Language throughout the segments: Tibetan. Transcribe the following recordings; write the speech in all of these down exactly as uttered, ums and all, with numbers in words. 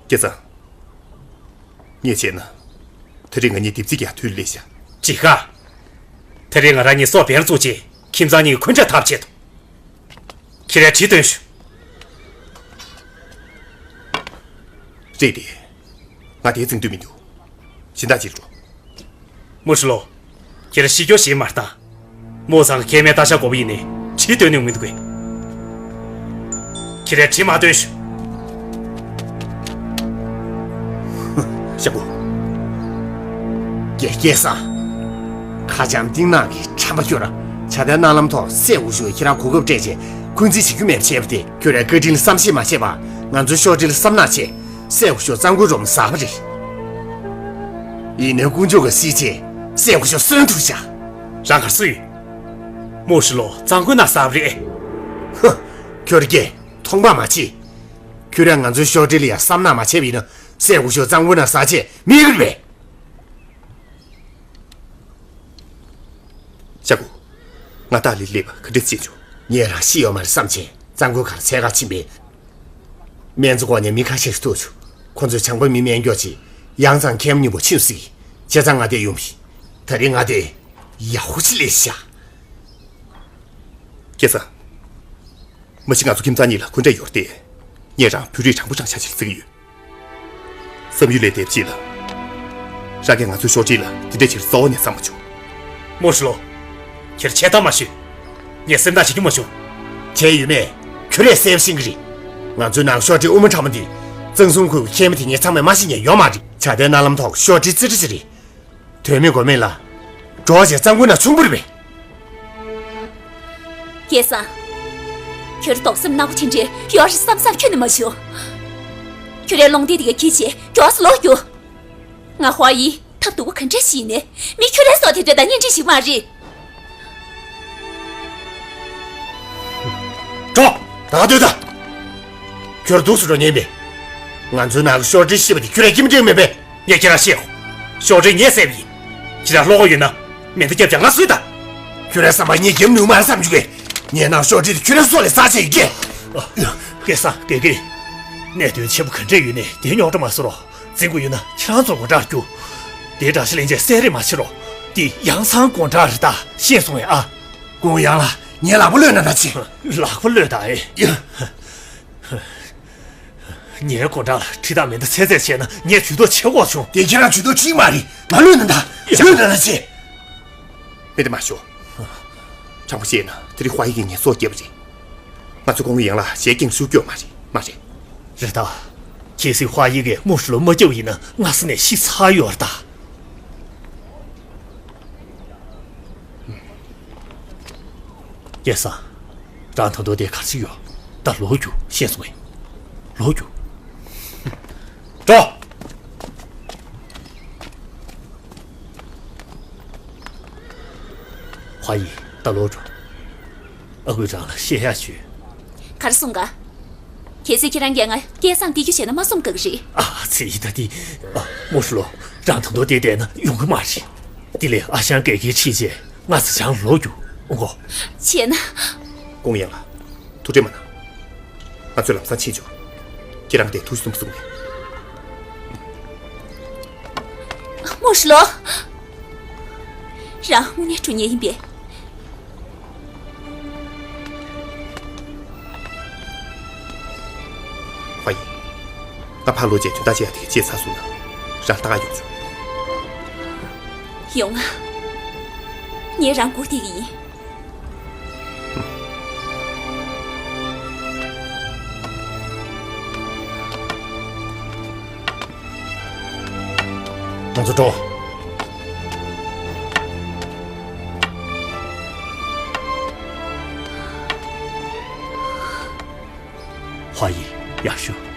སྐལ་བཟང་། ངས་བྱས་ན། དེ་རིང་ང་གཉིས་དེབ་རྩིས་ཀྱང་དུས་ལས་བཞག་ཅི་ཧ། དེ་རིང་ང་རང་གཉིས་སོ་བེར་བཙུགས་རྗེས་ཁྱིམ་ཚང་གཉིས་ཀྱི་འཁོན་འགྲས་ཐབས་ཆེད་དུ། ཁྱེད་རང་གྲི་སྟོན་ཤོག་རེད་དེ། ང་དེའི་འཛིང་འདོད་མི་འདུག་གཞན་དག་ཅིག་འགྲོ། མུ་ཧྲི་ལོ། ཁྱེད་རང་ཤི་སྐྱོ་ཞིག་མ་བཏང་། མོ་ཚང་གི་སྐྱེས་མའི་རྟ་ཤ་གོ་བ་ཡིན་ནའི་གྲི་སྟོན་ནུས་མི་འདུག་གས། ཁྱེད་རང་གྲི་མ་སྟོན་ཤོག་ཤ་བོ། ཀྱེ་སྐལ་བཟང་། ཁ་འཇམ་གཏིང་ནག་གི་ཁྲམ་པ་ཁྱོད་རང་། ཆ་དན་སྣ་ལམ་ཐོག་སྲས་སྐུ་ཞབས་ཁྱེད་རང་གོ་སྐབས་སྤྲད་བྱས་འཁོན་འཛིན་བྱེད་རྒྱུ་མེད་པ་བྱས་པ་དེ། ཁྱོད་རང་བཀའ་དྲིན་ལ་བསམ་ཤེས་མ་བྱས་པ། ང་ཚོའི་ཤོག་དྲིལ་ལ་བསམ་ནག་བྱས། སྲས་སྐུ་ཞབས་གཙང་པོའི་སྒྲོམ་ཟག་པ་རེད། ཡིན་ནའི་དཀོན་མཆོག་གི་སྲིད་ཆེད་སྲས་སྐུ་ཞབས་གསོན་ཐུབ་བྱ། རང་གར་སུ་ཡོད། མུ་ཧྲི་ལོ་གཙང་པོའི་ནང་ཟག་པ་རེད། ཧ། ཁྱོད་ཀྱིས་མཐོང་པ་མ་བྱེད། ཁྱོད་རང་ང་ཚོའི་ཤོག་དྲིལ་ལ་ཡང་བསམ་ནག་མ་བྱས་པ་ཡིན་ན། སྲས་སྐུ་ཞབས་གཙང་པོའི་ནང་ཟག་ཆེད་མི་གི་རེད་པས། ཤ་བོ། ང་ཏཱ་ལི་སླེབས་པ་ག་འདྲས་བྱེད་བྱུང་། ངས་རང་ཤི་ཡོད་མ་རེད་བསམ་བྱས་གཙང་པོའི་ཁར་འཚོལ་གར་ཕྱིན་པས། སྨན་རྩིས་སྐོར་ནས་མི་ཁ་ཤས་ཤིག་ཐུག་བྱུང་། ཁོ་ཚོས་བྱང་པ་མི་སྨན་སྐྱོར་ཆེད་ཡང་ཚང་མཁལ་མ་སྙིང་པོ་ཆེན་པོ་ཟིག་བྱས་ཙང་ང་འདིར་ཡོང་བ་ཡིན། དེ་རིང་ང་འདིར་ཡག་པོ་ཞིག་སླེབས་ཤག་སྐལ་བཟང་། མ་གཞི་ང་ཚོ་ཁྱིམ་ཚང་གཉིས་ལ་འཁོན་འགྲས་ཡོད་རེད་དེ། ངས་རང་བོད་རིགས་དྲང་པོ་དྲང་བཞག་ཅིག་བརྩི་གི་ཡོད། བསམ་ཡུལ་ལས་འདས་པ་ཅིག་ལ། རང་གིས་ང་ཚོའི་ཤོག་དྲིལ་ལ་དེ་འདྲའི་ཕྱིར་རྩ་བ་ནས་བསམ་མ་བྱུང་། མུ་ཧྲི་ལོ། ཁྱེད་ཆད་ལྟ་མ་ཞུས། ངས་སེམས་ཐག་བཅད་རྒྱུ་མ་བྱུང་། བྱས་ཡོད་མེད་ཁྱོད་རས་གསལ་པོ་ཤེས་ཀྱི་རེད། ང་ཚོའི་ནང་ཤོག་དྲིལ་དབུ་མ་ཕྲ་མོ་འདི་གཙང་གསུམ་ཁུལ་གྱི་མཁལ་མ་དེ་ངས་ཚང་མས་མ་ཤེས་མཁན་ཡོད་མ་རེད། ཆ་དན་སྣ་ལམ་ཐོག་ཤོག་དྲིལ་རྩིས་ཁྲ་ཅིག་རེད། དོན་མེད་དགོས་མེད་ལ། གྲོགས་བྱས་གཙང་པོའི་ནང་མཚུངས་པོ་རེད་པས། སྐལ་བཟང་། ཁྱོད་རྡོག་སེམས་ནག་པོ་དེ་འདྲའི་ཡོད་རེད་བསམ་བསམ་ཁྱོན་ནས་མ་བྱུང་། ཁྱོད་རའི་ལུང་བསྟན་དེ་ག་གིས་བྱས་མགྱོགས་སུ་ལོག་རྒྱུ། ང་ཧྭ་ཡི་ཐབས་སྡུག་པོ་ག་འདྲ་ཞིག་ཡིན་ནའི་མི་ཁྱོད་རའི་སྲོག་དེ་འདྲ་དང་གཉེན་སྒྲིག་ཞིག་མ་རེད། འགྲོ། ད་སྡོད་ད། ཁྱོད་ར་འདུག་སེ་འགྲོ་ཉན་པས། ང་ཚོའི་ནང་གི་ཤོག་དྲིལ་ཤེས་པ་དེ་ཁྱོད་ར་ཁྱིམ་འགྲིག་མེད་པས། ངས་ཁྱེད་རང་བཤད་ཡོང་། ཤོག་དྲིལ་ངས་བསད་པ་ཡིན། ཁྱེད་རང་བློ་ཁོག་ཡོད་ན་མེ་མདའ་རྒྱབ་ཀྱང་ང་གསོད་ད། ཁྱོད་རའི་བསམ་པ་ངས་རྒྱབ་ནུས་མ་རེད་བསམ་བྱུང་གས། ངའི་ནང་ཤོག་དྲིལ་དེ་ཁྱོད་རའི་སྲོག་ལས་རྩ་ཆེ་ཡིན་གས། སྐལ་བཟང་། དགེ་རྒན། གནད་དོན་ཆེན་པོ་ག་འདྲས་ཡོད་ནའི་དེ་རྙོག་དྲ་མ་བཟོ་རོགས། འཛིང་དགོས་ཡོད་ན་ཁྱེད་རང་ཚོ་དགོང་དག་རྒྱུགས། དེའི་དགྲ་ཤ་ལེན་བྱས་བསད་རེས་མ་བྱེད་རོགས། དེ་ཡང་ཚང་དགོང་དག་རེད་ད། ཤེས་སོང་ངས་ཨ། ཀུང་ཡང་ལགས། ངའི་ལག་པ་གློད་ན་ད་ཅི། ལག་པ་གློད་ད་ཨེ། ཡ། ངས་དགོང་དག་ལ་གྲི་དང་མེ་མདའ་ཚད་ཚད་བྱས་ན་ངས་ཇུས་གཏོགས་བྱེད་དགོས་བྱུང་། དེ་ཁྱེད་རང་ཇུས་གཏོགས་བྱེད་མ་རེད། ང་གློད་ན་ད། ཡ། གློད་ན་ད་ཅི། མེད་དེ་མ་ཤོག་དྲང་པོ་བཤད་ན་དེ་རིང་ཧྭ་ཡི་གིས་ངའི་སྲོག་བསྐྱབས་པ་རེད། ང་ཚོ་ཀུང་ཡང་ལགས་ཞལ་སྐྱིན་ཞུ་སྐྱོ་མ་རེད། མ་རེད། རེད་ད། གལ་སྲིད་ཧྭ་ཡི་གིས་མུ་ཧྲི་ལོ་མ་བསྐྱབས་པ་ཡིན་ན་སྔ་ས་ནས་ཤི་ཚར་ཡོད་རེད་ད། སྐལ་བཟང་། རང་ད་དུང་དེ་གར་ཞིག་ཡོད། ད་ལོག་རྒྱུགས། ཤེས་སོང་ངས། ལོག་རྒྱུགས། འགྲོ། ཧྭ་ཡི། ད་ལོག་འགྲོ། ཨ་ཁུས་རང་ལ་བཤད་ཡག་ཞུས། ག་རེ་གསུང་ག་གལ་སྲིད་ཁྱེད་རང་གིས་ང་སྐལ་བཟང་སྟེར་རྒྱུ་བྱས་ན་མ་གསུང་དགའ་གི་རེད། ཨ་ཙི་ཡིན་ད་དེ། ཨ། མུ་ཧྲི་ལོ། རང་ད་དུང་དེ་བསྡད་ན་ཡོང་གི་མ་རེད། དེ་ལས་ཨ་ཞང་དགེ་རྒན་ཁྲིད་བྱས་ང་ཚོ་བྱང་ལོག་རྒྱུགས་འོང་གོ། བྱས་ན། ཀུང་ཡང་ལགས། ཐུགས་ཁྲལ་མ་གནང་། ང་ཚོས་ལམ་སང་ཕྱིན་ཆོག་ཁྱེད་རང་དེ་ཐུགས་སུན་པོ་གསུངས་ནས། མུ་ཧྲི་ལོ། རང་དངོས་གནས་འགྲོ་མཁན་ཡིན་པས། ཧྭ་ཡི། ང་ཕར་ལོག་རྗེས་དོན་དག་ཅིག་ཡང་དེ་ག་བྱས་ཚར་སོང་ན་རང་ད་ག་ཡོང་ཆོག་ཡོང་ང་། ངས་རང་སྒུག་བསྡད་ཀྱི་ཡིན། ང་ཚོ་འགྲོ། ཧྭ་ཡི། ཡར་ཞུ།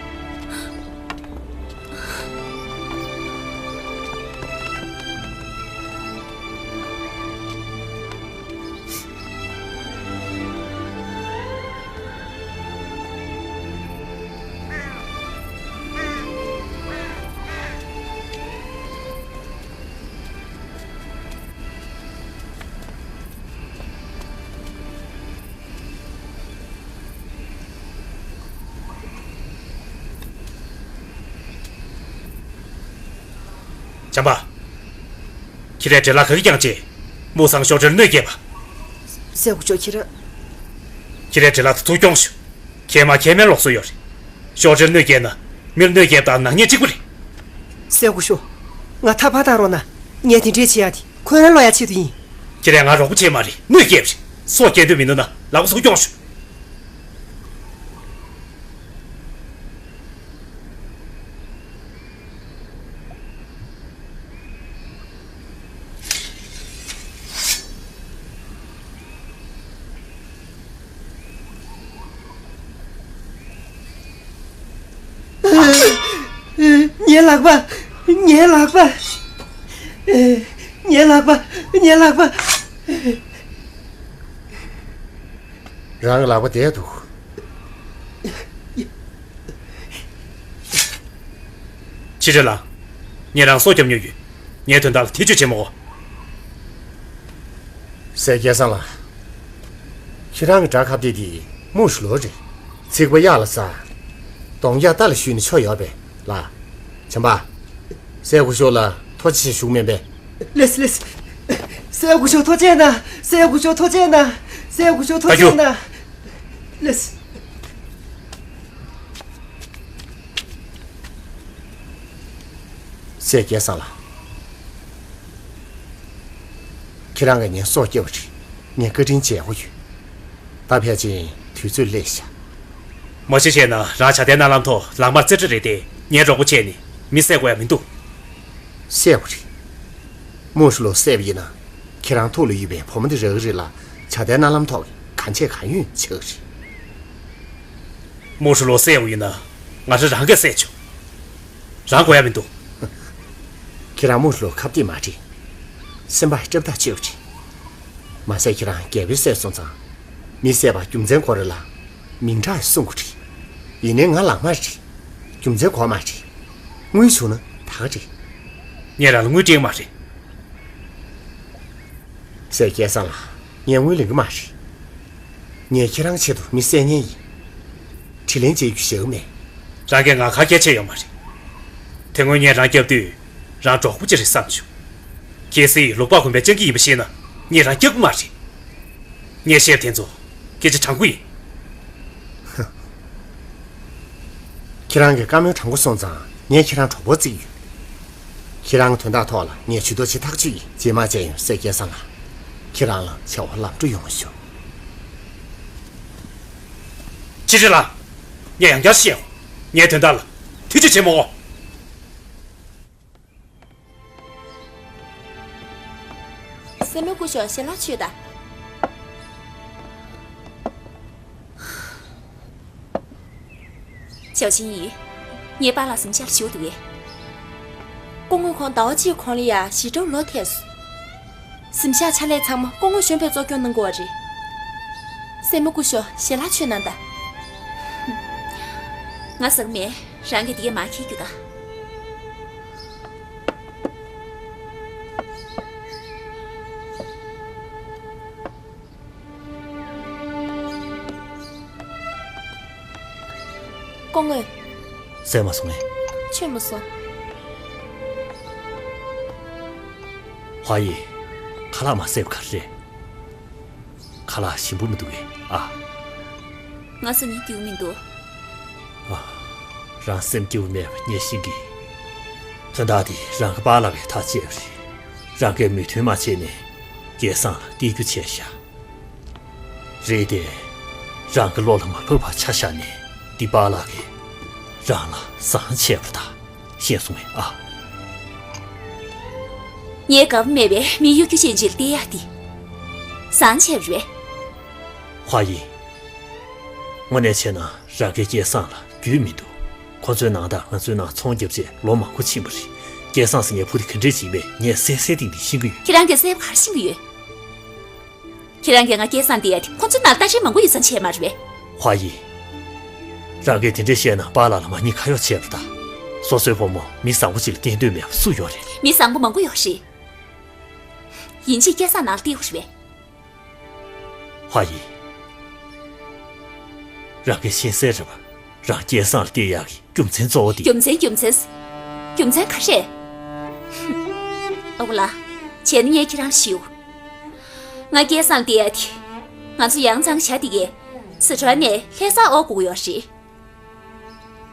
བྱམས་པ། ཁྱེད་རའི་འདྲེ་ལག་ག་གི་རྐྱང་བྱས། མུ་སང་ཤོག་དྲིལ་གནོད་སྐྱེལ་བ། སྲས་སྐུ་ཞབས་ཁྱེད་ར། ཁྱེད་རའི་འདྲེ་ལག་དེ་ཐུགས་སྐྱོང་ཞུ། ཁྱེད་མ་ཁྱེད་མེད་ལོག་སྲོལ་ཡོད་རེད། ཤོག་དྲིལ་གནོད་སྐྱེལ་ན་མིར་གནོད་སྐྱེལ་དང་ནག་ཉེས་གཅིག་པ་རེད། སྲས་སྐུ་ཞབས། ང་ཐག་པ་བཏགས་རོགས་གནང་། ངས་དེ་འདྲས་བྱེད་ཡ་དེ་ཁོ་རང་བློ་ཡག་ཆེད་དུ་ཡིན། ཁྱེད་རས་ང་རོགས་པ་བྱེད་མ་རེད། གནོད་སྐྱེལ་བ་རེད། སྲོག་སྐྱེལ་འདོད་མི་འདུག་ན་ལག་པ་ཐུགས་སྐྱོང་ཞུ། ངའི་ལག་པ། ངའི་ལག་པ། ངའི་ལག་པ། ངའི་ལག་པ། རང་གི་ལག་པ་བསྡད་འདུག་ཕྱི་དྲོ་ལ། ངས་རང་སྲོག་སྐྱོབ་མྱོང་ཡོད། ངའི་དོན་དག་ལ་ཐེ་ཇུས་བྱེད་མ་དགོས། སྲས་སྐལ་བཟང་ལགས། ཁྱེད་རང་གི་དགྲ་ཁ་གཏད་དེ་མུ་ཧྲི་ལོ་རེད། ཚིག་པ་གཡག་ལ་ཟ། གདོང་རྒྱག་རྟ་ལ་གཞུས་ནས་ཆོ་ཡོད་པས་ལ། བྱམས་པ། སྲས་སྐུ་ཞབས་ལ་ཐུགས་རྗེ་ཆེ་ཞུ་མིན་པས། ལེས་ལེས། སྲས་སྐུ་ཞབས་ཐུགས་རྗེ་གནང་། སྲས་སྐུ་ཞབས་ཐུགས་རྗེ་གནང་། སྲས་སྐུ་ཞབས་ཐུགས་རྗེ་གནང་། ལེས། སྲས་སྐལ་བཟང་ལགས། ཁྱེད་རང་གིས་ངའི་སྲོག་སྐྱོབ་པ་རེད། ངས་བཀའ་དྲིན་འཇལ་དགོས་ཡོད། ད་ཕལ་ཆེར་དུས་ཚོད་སླེབས་ཤག་མ་གཞི་བྱས་ན་རང་བྱ་དེ་ནང་ལམ་ཐོག་ལག་དམར་རྩེ་གྲ་རེད་དེ། ངའི་རོགས་པ་བྱས་ནས་མི་བསད་དགོས་ཡ་མི་འདུག་བསད་དགོས་རེད། མུ་ཧྲི་ལོ་བསད་པ་ཡིན་ན། ཁྱེད་རང་ཐུགས་ལ་ཡོད་པའི་བུ་མོ་དེ་རག་གི་རེད་ལ། བྱ་དེ་ནང་ལམ་ཐོག་གི་གང་བྱེད་གང་ཡོད་ཆགས་གི་རེད། མུ་ཧྲི་ལོ་བསད་དགོས་ཡིན་ན། ང་རང་རང་གིས་བསད་ཆོག་རང་དགོས་ཡ་མི་འདུག་ཁྱེད་རང་མུ་ཧྲི་ལོ་ཁ་གཏད་མ་དྲན། སེམས་པ་སྐྲག་ཐག་ཆོད་པ་རེད། མ་ཟད་ཁྱེད་རང་རྒྱལ་པོའི་སྲས་སོང་ཙང་། མི་བསད་པ་རྒྱུ་མཚན་དགོས་རེད་ལ། མིང་གྲགས་སྲུང་དགོས་རེད། ཡིན་ནའི་ང་ལག་དམར་རེད། རྒྱུ་མཚན་དགོས་མ་རེད། དངུལ་བྱུང་ན་ད་ག་རེད། ངས་རང་ལ་དངུལ་སྤྲད་མ་རེད། སྲས་སྐལ་བཟང་ལགས། ངས་དངུལ་ལེན་གི་མ་རེད། ངས་ཁྱེད་རང་ཆེད་དུ་མི་བསད་མཁན་ཡིན། དྲིན་ལན་འཇལ་རྒྱུ་ཞིག་མེད། རང་གིས་ང་ག་སྐད་ཆ་ཡོད་མ་རེད། དེ་སྔོན་ངས་རང་སྐྱོབ་དུས། རང་གྲོགས་པོ་ཅིག་རེད་བསམ་བྱུང་། གལ་སྲིད་ལུག་པགས་གོན་པའི་སྤྱང་ཀི་ཡིན་པ་ཤེས་ན། ངས་རང་སྐྱོབ་གི་མ་རེད། ངས་བཤད་པ་དེ་ཚོ་སྐད་ཆ་དྲང་པོ་ཡིན། ཁྱེད་རང་གི་བཀའ་མོལ་དྲང་པོ་སོང་ཙང་ངས་ཁྱེད་རང་གྲོགས་པོ་བརྩི་གི་ཡོད། ཁྱེད་རང་གི་དོན་དག་ཐོག་ལ་ངས་ཇུས་གཏོགས་བྱེད་ཐག་ཆོད་ཡིན། རྗེས་མ་མཇལ་ཡོང་། སྲས་སྐལ་བཟང་ལགས། ཁྱེད་རང་ལ་བྱ་བ་ལམ་འགྲོ་ཡོང་ཤོག་ཕྱི་དྲོ་ལ། ངས་ཡང་བསྐྱར་བཤད་ཡོང་། ངའི་དོན་དག་ལ་ཐེ་ཇུས་བྱེད་མ་དགོས། སྲས་མོ་སྐུ་ཞབས་ཞལ་ལག་མཆོད་དང་། ཞའོ་ཆིན་ཡི། ངའི་པཱ་ལགས་གཟིམ་ཤག་ལ་བཞུགས་འདུག་གས། སྐུ་ངོ་ཁོང་ཟླ་བ་གཅིག་གོང་ལ་ཡ་ཞི་ཀྲོའུ་ལོག་ཐལ་སོང་། གཟིམ་ཤག་ཕྱག་ལས་ཚང་མ་སྐུ་ངོ་གཞོན་པས་གཙོ་སྐྱོང་གནང་དགོས་པ་རེད། སྲས་མོ་སྐུ་ཞབས་ཞལ་ལག་མཆོད་གནང་དང་། ང་ཟ་གི་མེད། རང་གིས་འདི་གས་མར་འཁྱེར་རྒྱུགས་དང་། སྐུ་ངོ། བཟས་མ་སོང་ངས། མཆོད་མ་སོང་། ཧྭ་ཡི། ཁ་ལག་མ་བཟས་པ་ག་རེ་རེད། ཁ་ལག་ཞིམ་པོ་མི་འདུག་གས་ཨ། ང་སང་ཉིན་སྐྱིད་པོ་མི་འདུག་ཨ། རང་སེམས་སྐྱིད་པོ་མེད་པ་ངས་ཤེས་ཀྱི། དོན་དག་འདི་རང་གི་པཱ་ལགས་ཀྱིས་ཐག་བཅད་པ་རེད། རང་གིས་མོས་མཐུན་མ་བྱས་ནས་སྐལ་བཟང་ལ་སྟེར་རྒྱུ་བྱས་ཤག་རེད་དེ། རང་གི་བློ་ལ་མ་བབས་པ་ཆ་བཞག་ནས་འདི་པཱ་ལགས་ཀྱིས་རང་ལ་བཟང་བྱས་པ་རེད་ད། ཤེས་སོང་ངས་ཨ། ངས་དགའ་པོ་མེད་པའི་མི་གཡོ་སྒྱུ་ཅན་ཅིག་ལ་སྟེར་ཡ་དེ། བཟང་བྱས་པ་རེད། ཧྭ་ཡི། དངོས་གནས་བྱས་ན་རང་གིས་སྐལ་བཟང་ལ་རྒྱུས་མི་འདུག་ཁོ་ཚོའི་ནང་དང་ང་ཚོའི་ནང་ཚོང་རྒྱབ་རྗེས་ལོ་མང་པོ་ཕྱིན་པ་རེད། སྐལ་བཟང་ཟེར་མཁན་བུ་དེ་ག་འདྲས་ཅིག་ཡིན་པས་ངས་གསལ་གསལ་ཏིག་ཏིག་ཤེས་ཀྱི་ཡོད། ཁྱེད་རང་གིས་གསལ་པོ་ག་རེ་ཤེས་ཀྱི་ཡོད། ཁྱེད་རང་གིས་ང་སྐལ་བཟང་སྟེར་ཡ་དེ་ཁོ་ཚོའི་ནང་ལ་ལྟ་བཤལ་མང་པོ་ཡོད་ཙང་བྱས་མ་རེད་པས། ཧྭ་ཡི། རང་གིས་དེ་འདྲས་བཤད་ན་པཱ་ལགས་ལ་མ་ཉེས་ཁ་གཡོག་བྱས་པ་རེད་ད། སོ་སོའི་བུ་མོ་མི་བཟང་པོ་ཅིག་ལ་སྟེར་འདོད་མེད་པ་སུ་ཡོད་རེད། མི་བཟང་པོ་མང་པོ་ཡོད་རེད། ཡིན་གཅིག་སྐལ་བཟང་ནང་ལ་སྟེར་དགོས་རེད་པས། ཧྭ་ཡི། རང་གིས་ཤེས་གསལ་རེད་པ། རང་སྐལ་བཟང་ལ་སྟེར་ཡག་གི་རྒྱུ་མཚན་གཙོ་བོ་དེ། རྒྱུ་མཚན། རྒྱུ་མཚན། རྒྱུ་མཚན་ག་རེ་རེད། ཨོ་ལགས། བྱས་ན་ངས་ཁྱེད་རང་ཞུ། ང་སྐལ་བཟང་བསྡད་ཡ་དེ། ང་ཚོ་ཡང་གཙང་བྱ་དེ་གས་སི་ཁྲོན་ནས་ལྷ་སར་འོང་དགོས་ཡོད་རེད།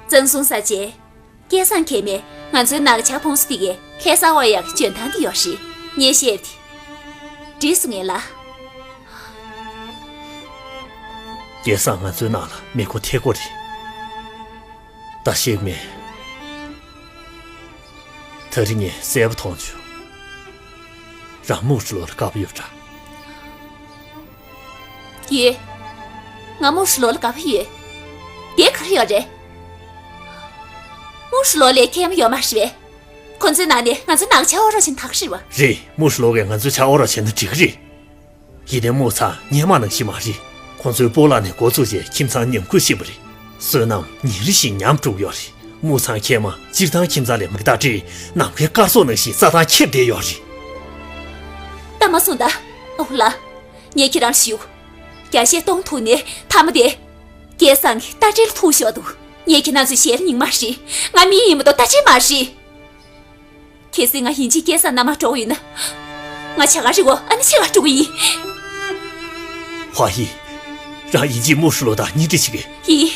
གཙང་སྲུང་ས་ཆའི་སྐལ་བཟང་མཁན་མོས་ང་ཚོའི་ནག་ཆ་ཕོངས་ས་དེ་གས་ལྷ་སར་འོང་ཡག་གི་འཇོན་ཐང་དེ་ཡོད་རེད། ངས་བཤད་དེ། འགྲིག་སོང་ངས་ལ། སྐལ་བཟང་ང་ཚོའི་ནང་ལ་མི་མགོ་མཐེ་མགོ་རེད། ད་ཤེས་མེད། ད་རིང་ངས་གསལ་པོ་མཐོང་བྱུང་། རང་མུ་ཧྲི་ལོ་ལ་དགའ་པོ་ཡོད་འདྲ། ཡོད། ང་མུ་ཧྲི་ལོ་ལ་དགའ་པོ་ཡོད། དེ་ག་རེ་ཡོད་རེད། མུ་ཧྲི་ལོ་ལས་མཁལ་མ་ཡོད་མ་རེད་པས། ཁོ་ཚོའི་ནང་ནས་ང་ཚོའི་ནང་ཆ་ཨོ་རོགས་བྱེད་ན་ད་ག་རེད་པ། རེད། མུ་ཧྲི་ལོ་གིས་ང་ཚོའི་ཆ་ཨོ་རོགས་བྱས་ན་འགྲིག་གི་རེད། ཡིན་ནའི་མུ་ཚང་སྔོན་མ་ནང་བཞིན་མ་རེད། ཁོང་ཚོས་སྤོ་ལགས་ནས་འགོ་བཙུགས་རྗེས་ཁྱིམ་ཚང་ཉམས་རྒུད་ཕྱིན་པ་རེད། བསོད་ནམས་ཉིན་རེ་བཞིན་ཉམས་འགྲོ་གི་ཡོད་རེད། མུ་ཚང་མཁལ་མ་སྤྱིར་བཏང་ཁྱིམ་ཚང་ལས་མི་འདའ་འདྲ་ནམ་མཁའི་སྐར་ཚོགས་ནང་བཞིན་རྩྭ་ཐང་ཁེབས་བསྡད་ཡོད་རེད། ད་མ་གསུངས་ད། ཨོ་ལགས། ངས་ཁྱེད་རང་ཞུ། རྒྱ་ཤེད་གཏོང་ཐུབ་ནའི་མཐའ་མ་དེ། སྐལ་བཟང་གི་རྟ་དྲེལ་ཐུག་ཤོག་འདུག་ངས་ཁྱེད་རང་ཚོའི་ཞལ་རྙིང་མ་རེད། ང་མི་ཡིན་མ་གཏོགས་རྟ་དྲེལ་མ་རེད། གལ་སྲིད་ང་ཡིན་གཅིག་སྐལ་བཟང་མནའ་མར་འགྲོ་གི་ཡོད་ན། ང་བྱ་དགའ་རི་བོ་ཨ་ནི་ཕྱེད་ཀ་སྤྲོད་ཀྱི་ཡིན། ཧྭ་ཡི། རང་ཡིན་གཅིག་མུ་ཧྲི་ལོ་དང་གཉེན་སྒྲིག་བྱེད་ཀྱི། ཡིན།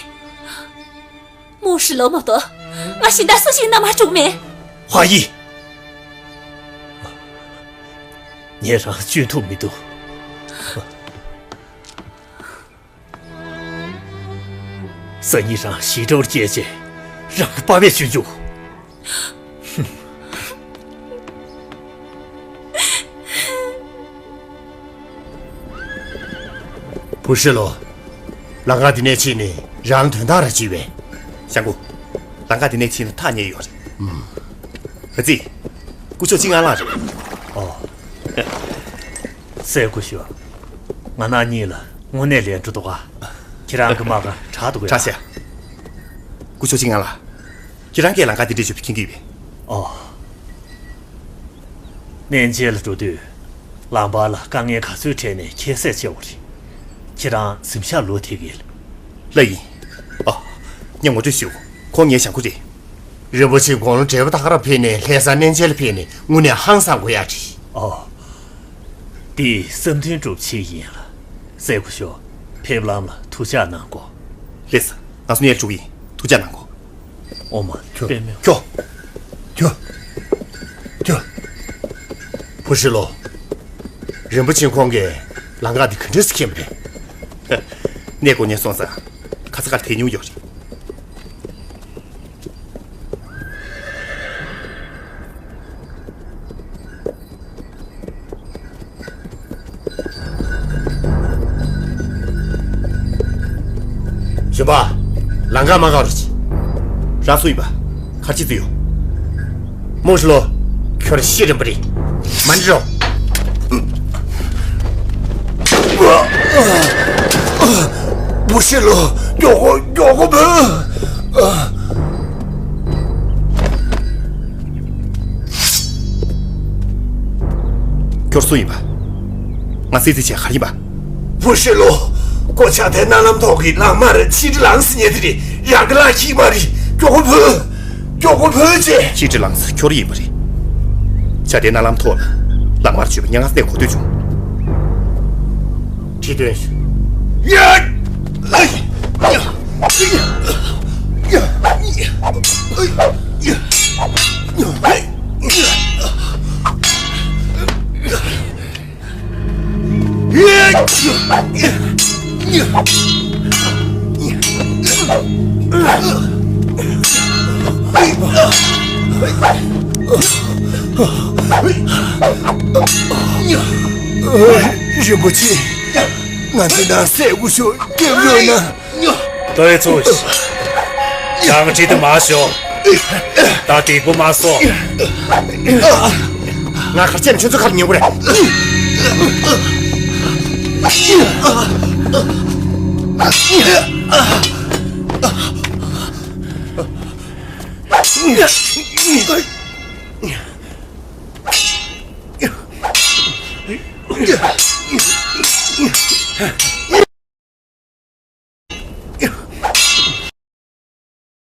མུ་ཧྲི་ལོ་མ་གཏོགས་ང་གཞན་དག་སུ་ཞིག་མནའ་མར་འགྲོ་གི་མེད། ཧྭ་ཡི། ངས་རང་སྐྱོན་ཐུབ་མི་འདུག་སང་ཉིན་རང་ཞི་ཀྲོར་སྐྱེལ་རྗེས་རང་གི་པ་ཕས་སྐྱོན་བཅུག་བུ་ཧྲི་ལོ། ལམ་ཁ་འདི་ནས་ཕྱིན་ནས་རང་དོན་དག་ར་བྱེད་པས། ཞང་གུ། ལམ་ཁ་འདི་ནས་ཕྱིན་ན་ཐག་ཉེ་ཡོད་རེད། ཨ་ཙི། སྐུ་ཞབས་ཅིན་ཨན་ལགས་རེད། ཨོ། སྲས་སྐུ་ཞབས། ང་རང་གཉིས་ལ་དངོས་གནས་ལན་འགྲོ་འདུག་ག་ཁྱེད་རང་གི་མ་ག་དྲག་འདུག་ག་ཁྲ་ཤ། སྐུ་ཞབས་ཅིན་ཨན་ལགས། ཁྱེད་རང་གིས་ལམ་ཁ་འདི་འདྲ་ཞིག་མཁྱེན་གྱི་ཡོད་པས། ཨོ། གནས་མཇལ་ལ་འགྲོ་དུས། ལམ་བར་ལ་དཀའ་ངལ་ག་ཚོད་འཕྲད་ནས་ཁྱད་བསད་ཆེ་བ་རེད། ཁྱེད་རང་གཟིམ་ཤག་ལོག་ཐེབས་ཀྱི་ལགས་ཡིན། ཨ། ངས་ངོ་སྤྲོད་ཞུ། ཁོང་ངའི་ཞང་ཁུ་རེད། རིན་པོ་ཆེ་དགུང་ལོ་བགྲེས་པོ་ད་ག་རང་ཕེབས་ནས་ལྷ་སར་གནས་མཇལ་ལ་ཕེབས་ནས་དངོས་གནས་ཧང་སང་དགོས་ཡ་རེད། ཨོ། འདི་བསམ་དོན་སྒྲུབ་ཆེད་ཡིན་ལགས། སྲས་སྐུ་ཞབས། ཕེབས་ལམ་ལ་ཐུགས་ཅག་གནང་དགོས། ལགས་སོ། ང་ཚོ་གནས་ལ་འགྲོ་གི་ཡིན། ཐུགས་ཅག་གནང་དགོས། ཨོ་མ། ཁྱོད། པདྨ། ཁྱོད། ཁྱོད། ཁྱོད། བུ་ཧྲི་ལོ། རིན་པོ་ཆེ་ཁོང་གིས་ལམ་ཁ་འདི་ག་འདྲས་སེ་མཁྱེན་པ་རེད། གནས་སྐོར་ནས་སོང་ཙང་ཁ་ས་ཁར་ཐེངས་ཉུང་ཡོད་རེད། གཞོན་པ། ལམ་ཁ་མ་བཀག་རོགས་གྱིས། རང་སུ་ཡིན་པ། ག་རེ་བྱེད་རྩིས་ཡོད། མུ་ཧྲི་ལོ། ཁྱོད་ཤི་རན་པ་རེད། མ་འདྲི་རོགས། མུ་ཧྲི་ལོ། མགྱོགས་པོ། མགྱོགས་པོ་བུད། ཁྱོད་སུ་ཡིན་པ། ང་སྲིད་རྩིས་བྱས་ག་རེ་ཡིན་པ། བུ་ཧྲི་ལོ། ཁོ་ཆ་དེ་རྣ་ལམ་ཐོག་གི་ལག་དམར་ཆི་ཏྲི་ལང་སི་ཉེ་དེ་རེད། ཡང་གི་ལག་ཤིག་མ་རེད། མགྱོགས་པོ་བུད། མགྱོགས་པོ་བུད་ཅེས། ཆི་ཏྲི་ལང་སི་ཁྱོད་ཡིན་པ་རེད། ཆ་དེ་རྣ་ལམ་ཐོག་ལ་ལག་དམར་བྱོས་པ་ཉེ་ང་སྣེ་གོ་ཐོས་བྱུང་། ཁྲི་སྟོན། ཡ། རིན་པོ་ཆེ། ང་ཚོ་ནང་སྲས་སྐུ་ཞབས་སྐྱབས་ཡོད་ན། ལྟོས་ཚུལ་ཞིག་ང་ཁྲིད་དུ་མ་ཤོག་ད་དེ་གོ་མ་སོང་། ང་ཁར་ཆེན་ཁྱོད་ཚོ་ཁར་ཉན་དགོས་རེད།